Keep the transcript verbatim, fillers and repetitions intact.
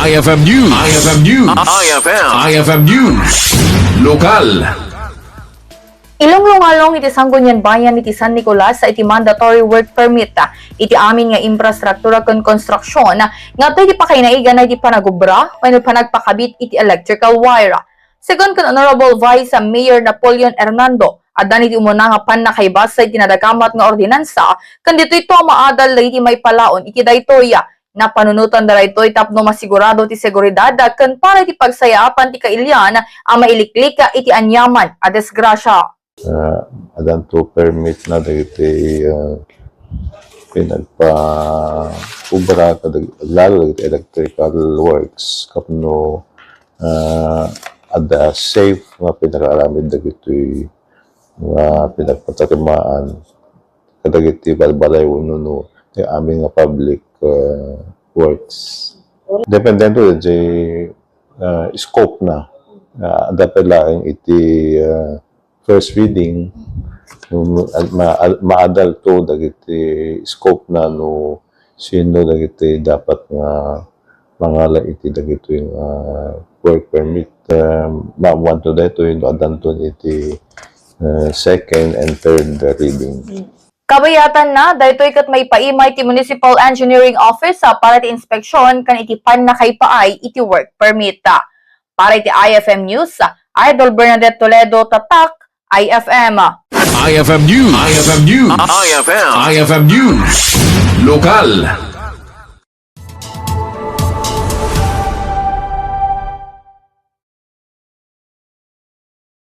I F M News. I F M News. I F M. I F M News. Lokal. Ilunglungalong iti Sangguniang Bayan iti San Nicolas iti mandatory work permit iti amin nga infrastruktura ken konstruksyon nga adda iti pakainaigana iti panagubra wenno panagpakabit iti electrical wire. Segun ken Honorable Vice Mayor Napoleon Hernando, addan iti umuna nga pannakaibasa iti nadakamat nga ordinansa, ken ditoy to maadal dagiti maipalaon iti daytoy. Napanunotanda daytoy tapno masigurado ti seguridad ken para iti pagsayaapan ti kailian a mailiklik iti aniaman a disgrasya. Ah, addanto permit na dagiti, ah, pinagpaubra kadag-, lalo dagiti electrical works tapno, ah, adda safe nga pinakaaramid dagitoy nga pinagpatarimaan kadagiti balbalay wenno no ti amin nga public, ah, works. Depende to iti, ah, scope na. Ah, adda pay laeng iti, ah, first reading, um, ma-, maadal to dagiti scope na no sino dagiti dapat nga mangala iti dagitoy nga work permit. Ah, maammuanto daytoy no addanton iti, ah, second and third reading. Kabayatanna, daytoy ket maipaima iti Municipal Engineering Office, ah, para iti inspeksyon ken iti pannakaipaay iti work permit. Para iti I F M News, Idol Bernadette Toledo, Tatak, I F M. I F M News. I F M News. I F M. I F M News. Lokal.